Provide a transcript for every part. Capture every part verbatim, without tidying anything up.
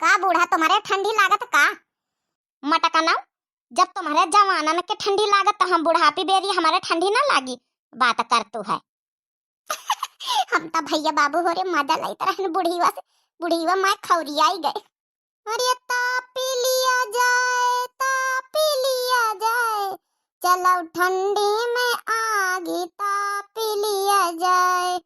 का बूढ़ा, तुम्हरे ठंडी लागत का? मटकनउ, जब तुम्हरे जवानन के ठंडी लागत, त हम बुढ़ापी बेरी हमरे ठंडी ना लागी? बात कर तू है। हम त भइया बाबू हो रे, मजा लइत रहन बुढ़ीवा से, बुढ़ीवा माय खौरियाई गए। अरे तापी लिया जाए, तापी लिया जाए, चलो ठंडी में आगी तापी लिया जाए।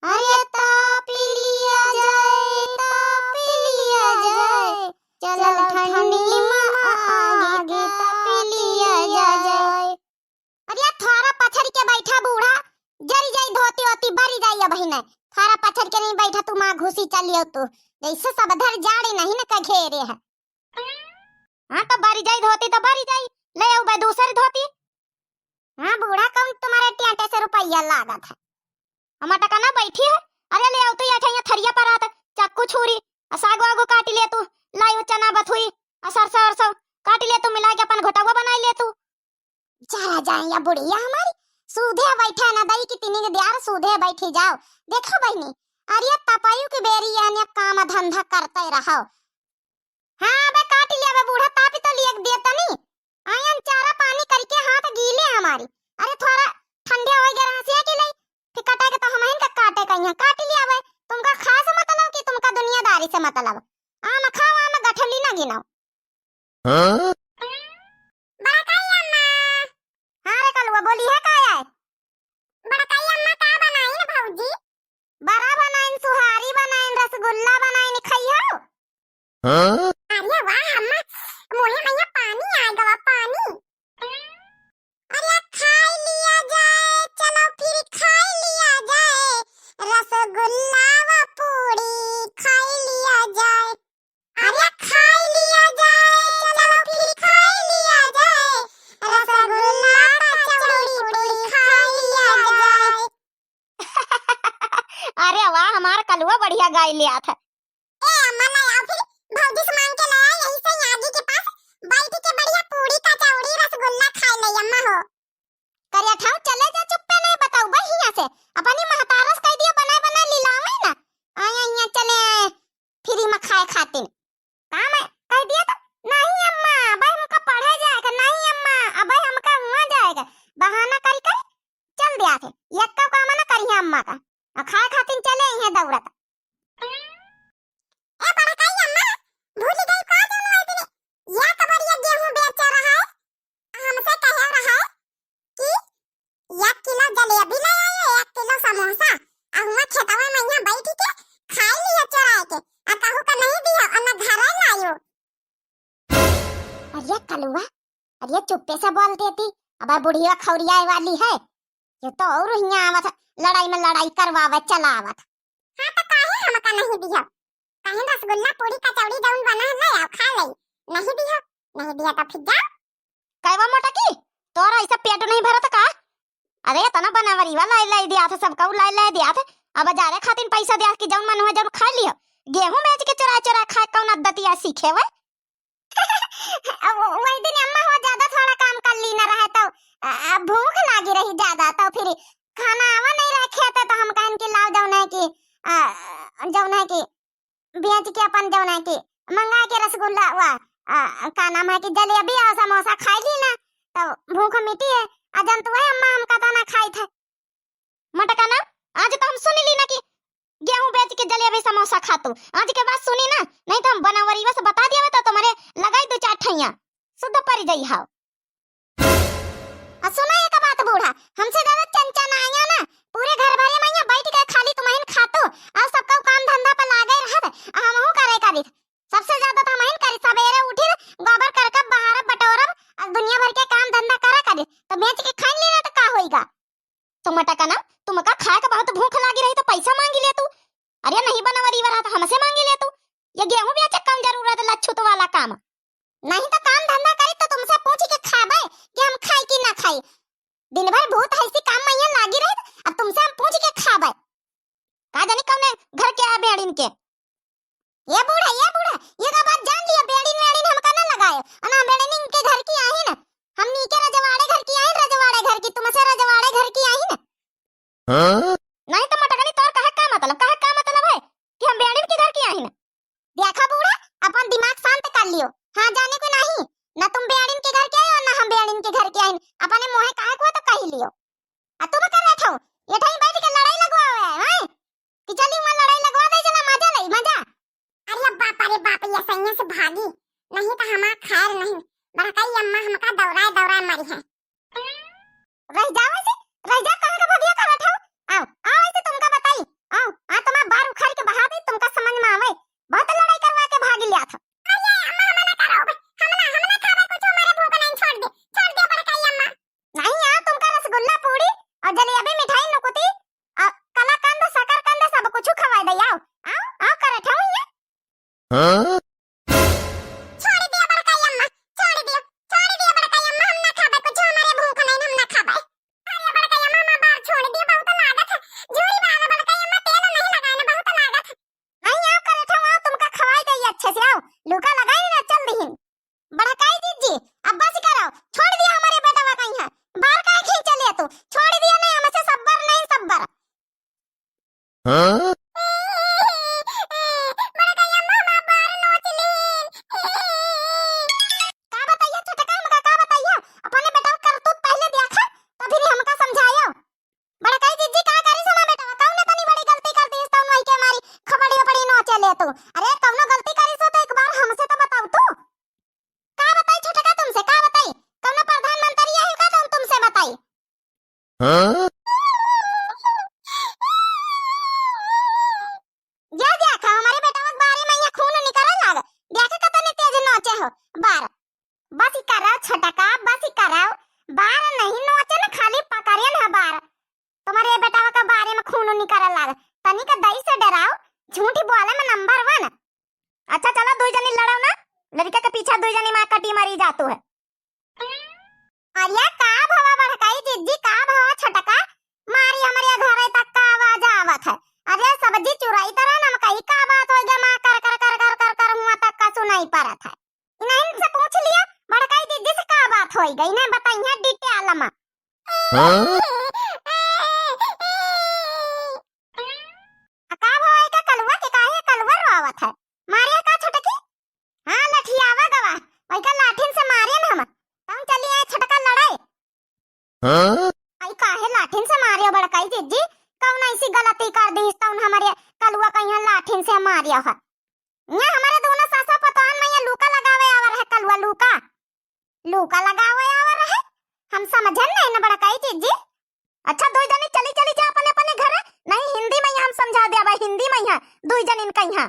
अरे तापी लिया जाए, तापी लिया जाए, चलो ठंडी में आगी तापी लिया जाए। अरे थोरा पछड़ के बैठा बूढ़ा, जरी जाई धोती ओती, बरी जाई अबहिने। थोरा पछड़ के नहीं बैठा तू, माँ घुसी चलियो तू, जैसे सब धर जाड़े नहीं न का घेरे है। हाँ, तो बरी जाई धोती तो बरी जाई, ले आऊ बे दूसरी धोती। हाँ बूढ़ा, कौन तुम्हरे टियाटे से रुपया लागत है? हम मटकना बैठी है, अरे ले आऊ तो ये ठैया थरिया पर आत, चाकू छुरी, आ साग वागू काटी ले तू, लाई हो चना बथुई, आ सरसों अरसों काटी ले तू, मिला के अपन घोटवा बनाई ले तू। चला जाए या बुढ़िया हमारी, सूधे बैठे न दई कि तिनी के दियार सूधे बैठी जाओ। देखो बहिनी, अरे तपयू के बेरी यानी काम धंधा करते रहो। हाँ, अबे काट लिया बे बूढ़ा, तापी तो लिया दिया तनी। आयन चारा पानी करके हाथ गीले हमारी। अरे थोरा ठंडे होइ गए रहसिया कि नहीं? फिर कटे के तो हमहिन का काटे कहिया, काट लिया बे। तुमका खाए से मतलब कि तुमका दुनियादारी से मतलब? आम खाओ, आम गठली ना गिनाओ। हाँ? बड़काई अम्मा। हाँ रे कलुआ, बोली है का है? बड़काई अम्मा का बनाइन भौजी? बरा बनाइन, सुहारी बनाइन, रसगुल्ला बनाइन, खइहो? हाँ? अरे वाह अम्मा, मुँहे मइया पानी आ गवा, पानी। अरे खाई लिया जाए, चलो फिर खाई लिया जाए, रसगुल्ला व पूरी खाई लिया जाए। अरे खाई लिया जाए, चलो फिर खाई लिया जाए, रसगुल्ला कचौड़ी पूरी खाई लिया जाए। अरे वाह, हमार कलुआ बढ़िया गाय ले आत है। ए अम्मा, ले आओ फिर, भौजी से मांग के ले आए, यहीं से आगी के पास बैठ के बढ़िया पूरी कचौड़ी रसगुल्ला खाए ले अम्मा हो। करिया ठाऊ चले जा, चुप्पे नहीं बताऊ बहिया से, अपनी महतारस कह दिया बनाए बनाए लिलावे ना, आया यहाँ चले आए फ्री में खाए खातिर। का मैं कह दिया तो? नहीं अम्मा, अबे हमका पढ़े जाएगा, नहीं अम्मा, अबे हमका हुआ जाएगा, बहाना करी करी चल दिया थे। यक्का काम ना करिहे अम्मा का, आ खाए खातिर चले इहे दौड़त। ए बड़काई अम्मा, भूल गई का जौन वही दिन या कबरिया गेहूं बेच रहा है, हमसे कहे रहा है कि एक किलो जलेबी ले आयो, एक किलो समोसा, आ हुआ खेतवा में यहाँ बैठ के खाई लियो चोराए के, आ कहू का नहीं दियो, आ न घरे लायो। अरे कलुआ, अरे चुप्पे से बोल देती, अब बुढ़िया खौरियाए वाली है, ये तो और हियाँ आवत है, लड़ाई में लड़ाई करवावे चला आवत। हाँ तो काहे हमका नहीं दियो? कहीं रसगुल्ला पूरी कचौड़ी जौन बना है ले आओ खा ले, नहीं दियो, नहीं दियो तो फिर जाओ। कहवा मोटा की, तोरा ऐसा पेट नहीं भरत का? अरे इतना बनावरी वाला लाई लाई दिया था, सबका लाई लाई दिया था, अब बाजारे खातिर पैसा दिया कि जौन मन हुआ जौन खा लियो। गेहूं बेच के चुरा चुरा खाए कौन आदतिया सीखे हुए? अब वही दिन अम्मा हो ज्यादा थोड़ा काम कर ली ना रहे तो, आ, भूख लागी रही ज्यादा तो फिर खाना आवा नहीं रहे खेते तो हम कहन कि लाओ जौन है कि, आ, जौन है कि बेच के अपन जौन है कि मंगा के रसगुल्ला वा, आ, का नाम है कि जलेबी और समोसा खाई ली ना तो भूख मिटी है। आ जन तू है अम्मा हम कता ना खाई थे। मटका ना, आज तो हम सुन ली ना कि गेहूं बेच के जलेबी समोसा खातू। आज के बाद सुनी ना, नहीं तो हम बनावरीवा से बता दिया तो तुम्हारे लगाई दो चार ठैया। शुद्ध परी जाई हाव। आ सुनो एक बात बूढ़ा, हमसे ज्यादा चंचा ना आया ना, पूरे घर भरे में यहाँ बैठ के खाली तुम्हें खातू, और सबका काम धंधा पर लागे रहत, आ हमहू करे करी। सबसे ज्यादा तो हमहिन करी, सबेरे उठी, गोबर करकब, बहारब, बटोरब, और दुनिया भर के काम धंधा करा करी, तो बेच के खाई लेना तो का होइगा? तुम मटका ना, तुमका खाए का बहुत भूख लागी रही तो पैसा मांगी ले तू। अरे नहीं बनावरी वाला तो हमसे मांगी ले तू। ये गेहूं बेचे कौन जरूरत लच्छुत वाला काम? नहीं तो काम धंधा करी तो तुमसे पूछ के खाबे कि हम खाई कि ना खाई। दिन भर भूत हैसी काम में यहाँ लागी रही, अब तुमसे हम पूछ के खाबे। का जानी कौने घर के आ बेड़िन के। ये बूढ़ा, ये बूढ़ा, ये का बात जान लिया, बेड़िन वेड़िन हमका ना लगाए। अना बेड़िन इनके घर की आही ना, हमनी के रजवाड़े घर की आही, रजवाड़े घर की, तुमसे रजवाड़े घर की आही ना। हाँ? नहीं तो मटकनी तोर कहे का मतलब, कहे का मतलब है कि हम बेड़िन के घर की आही ना? देखा बूढ़ा, हाँ, जाने को नहीं, ना तुम बेयारिन के घर के आई और ना हम बेयारिन के घर के आइन। अपने मुँहे काहे को तो कही लियो। आ तुम कर रहे ठो, ये ठई बैठ के लड़ाई लगवावे है, हैं? कि चली वहाँ लड़ाई लगवा दे, चला मजा लई, मजा। अरे बाप, अरे बाप, ये सैया से भागी, नहीं तो हमार खैर नहीं। बड़काई अम्मा हमका दौड़ाए दौड़ाए मरी है। रह जाओ ऐसे, रह जा, कहाँ का भगिया करत हो? आओ, आओ ऐसे तुमका बताई, आओ, आ तुम्हार बार उखाड़ के बहा दे, तुमका समझ में आवे। बहुत लड़ाई करवा के भागी लिया था। अरे अम्मा, हम ना करो, हम ना, हम ना खाबे कुछ, हमारे भूख नहीं, छोड़ दे, छोड़ दे बड़काई अम्मा। नहीं, आओ तुमका रसगुल्ला, पूड़ी और जलेबी, मिठाई, नुकुती और कलाकंद, शकरकंद सब कुछ खवाए दे, आओ, आओ, आओ करत हो ये। हाँ? छोड़ दिया बड़काई अम्मा, छोड़ दिया, छोड़ दिया बड़काई अम्मा, हम ना खाबे कुछ, हमारे भूख नहीं, हम ना खाबे। अरे बड़काई अम्मा, हम बार छोड़ दिया, बहुत लागत है। झूरी बाल बड़काई अम्मा, तेल नहीं लगाए ना, बहुत लागत है। नहीं, आओ करे थे, आओ तुमका खवाई दे अच्छे से, आओ। लूका लगाई ना, चल दिहिन। बड़काई जिज्जी, अब बस करो, छोड़ दिया हमारे बेटवा का यहाँ। बार काहे खींच चले तू? छोड़ दिया नहीं, हमसे सब्बर नहीं, सब्बर। हाँ? बड़काई अम्मा, हमार बार नोच लीन। का बताइया छोटका, हमका का बताइया? अपने बेटा का करतूत पहले देखा, तभी हमका समझायो। बड़काई जिज्जी, का करिस हमार बेटा? कौन तनी बड़ी गलती कर दी, तौन वही के मारी खबड़ी उपड़ी नोचे ले तू। अरे, कौनो गलती करिस हो तो एक बार हमसे तो बताऊ तू। का बताई छोटका तुमसे, का बताई? कौनो प्रधानमंत्री आई का तो हम तुमसे बताई? हाँ? जा देखा, हमारे बेटवा के बारे में ये खून निकले लाग। देखा कतने तेज नोचे हो। बार। बस ही करो छोटका, बस ही करो। बार नहीं नोचे न, खाली पकड़े न बार। तुम्हारे बेटवा के बारे में खून निकले लाग। तनिक दई से डराओ, झूठी बोले में नंबर वन। अच्छा चला, दुई जनी लड़ो ना, लड़का के पीछा दुई जनी माँ कटी मरी जातू है। अरे का भवा बड़काई जिज्जी, का भवा छोटका? मारी हमरे घरे तक का आवाज आवत है। अरे सब्जी चुराई तरह नमकई का बात होई गया, माँ कर कर कर कर कर कर हुआ तक का सुनाई पड़त है। इन्हीं से पूछ लिया, बड़काई जिज्जी से का बात होई गई, इन्हें बताइए डिटेल में। हाँ? आ का भवा एका कलुआ के, काहे कलुआ रोवत है? मारे का छोटकी? हाँ, लठियावा गवा, वही का लाठिन से मारे न हम। तब चली आए छोटका लड़ाई। हाँ? आई काहे लाठिन से मारे हो बड़काई जिज्जी? कौन ऐसी गलती कर दी तौन हमारे कलुआ का यहाँ लाठिन से मारे हो? यहाँ हमारे दोनों सासा पतोहन में ये लूका लगावे आवर है कलुआ लूका। लूका लगावे आवर है? हम समझन नहीं न बड़काई जिज्जी। अच्छा, दुई जनी चली, चली जा अपने, अपने घरे। नहीं, हिंदी में यहाँ हम समझा दे, अब हिंदी में यहाँ दुई जनी इनका यहाँ।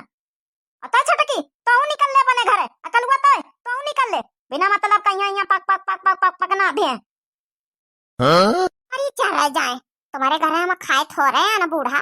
अतः छोटकी, तू निकल ले अपने घरे। अकलुआ तोय, तू निकल ले। बिना मतलब का यहाँ, यहाँ पक, पक, पक, पक, पक, पक ना दे। हाँ? अरे चले जाए, तुम्हारे घरे हम खाए थोड़े हैं ना बूढ़ा।